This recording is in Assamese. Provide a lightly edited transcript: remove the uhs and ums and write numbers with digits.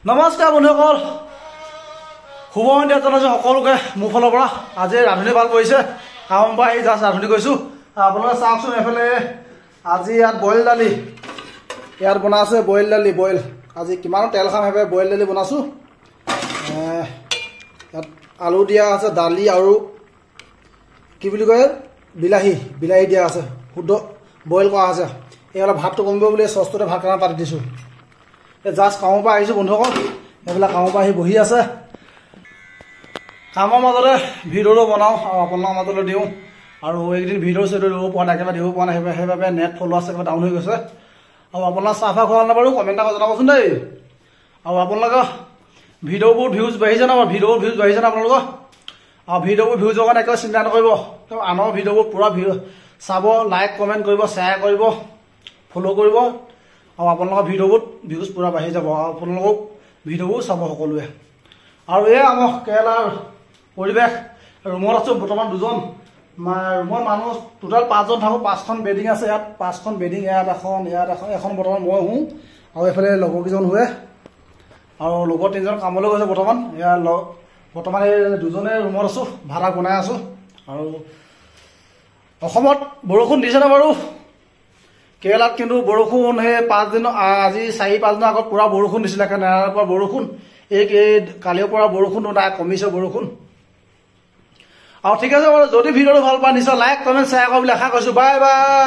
নমস্কাৰ বন্ধুসকল, শুভ সন্ধিয়া জনাইছোঁ সকলোকে মোৰ ফালৰ পৰা। আজি ৰান্ধনি ভাল পৰিছে, কামৰ পৰা আহি জাষ্ট ৰান্ধনি কৰিছোঁ। আপোনালোকে চাওকচোন এইফালে আজি ইয়াত বইল দালি ইয়াত বনাই আছে, বইল দালি বইল। আজি কিমান তেল খাম সেইবাবে বইল দালি বনাইছোঁ। ইয়াত আলু দিয়া আছে, দালি আৰু কি বুলি কয় বিলাহী, বিলাহী দিয়া আছে, শুদ্ধ বইল কৰা আছে। এই অলপ ভাতটো কমিব বুলি চচটোতে ভাত কেইটামান পাতি দিছোঁ। জাষ্ট কামৰ পৰা আহিছোঁ বন্ধুসকল, এইবিলাক কামৰ পৰা আহি বহি আছে। কামৰ মাজতে ভিডিঅ'টো বনাওঁ আৰু আপোনালোকৰ মাজলৈ দিওঁ। আৰু এইকেইদিন ভিডিঅ' চিডিঅ' দিব পৰা নাই, একেবাৰে দিব পৰা নাই, সেইবাবে নেট ফলোৱাৰ্ছ একেবাৰে ডাউন হৈ গৈছে। আৰু আপোনালোক চাহ ফাহ খোৱা নাই বাৰু, কমেণ্ট এটা জনাবচোন দেই। আৰু আপোনালোকৰ ভিডিঅ'বোৰ ভিউজ বাঢ়িছে ন, ভিডিঅ'বোৰ ভিউজ বাঢ়িছে ন আপোনালোকৰ? আৰু ভিডিঅ'বোৰ ভিউজৰ কাৰণে একেবাৰে চিন্তা নকৰিব, আনৰ ভিডিঅ'বোৰ পূৰা ভিউ চাব, লাইক কমেণ্ট কৰিব, শ্বেয়াৰ কৰিব, ফ'ল' কৰিব। আৰু আপোনালোকৰ ভিডিঅ'বোৰ ভিউজ পূৰা বাঢ়ি যাব আৰু আপোনালোকক ভিডিঅ'বোৰ চাব সকলোৱে। আৰু এই আমাৰ কেৰেলাৰ পৰিৱেশ, ৰুমত আছোঁ বৰ্তমান দুজন, ৰুমত মানুহ টোটেল পাঁচজন থাকোঁ। পাঁচখন বেডিং আছে ইয়াত, পাঁচখন বেডিং, ইয়াত এখন, ইয়াত এখন, এখন বৰ্তমান মই শুওঁ আৰু এইফালে লগৰকেইজন শুৱে। আৰু লগৰ তিনিজন কামলৈ গৈছে বৰ্তমান। ইয়াৰ বৰ্তমান এই দুজনে ৰুমত আছোঁ, ভাড়া বনাই আছোঁ। আৰু অসমত বৰষুণ দিছেনে বাৰু? কেৰেলাত কিন্তু বৰষুণ সেই পাঁচদিন, আজি 4-5 দিনৰ আগত পূৰা বৰষুণ দিছিলে, নেৰাৰ পৰা বৰষুণ। এই কালিৰ পৰা বৰষুণো নাই, কমিছে বৰষুণ। আৰু ঠিক আছে বাৰু, যদি ভিডিঅ'টো ভাল পায় নিশ্চয় লাইক কমেণ্ট শ্বেয়াৰ কৰিব বুলি আশা কৰিছোঁ। Bye bye.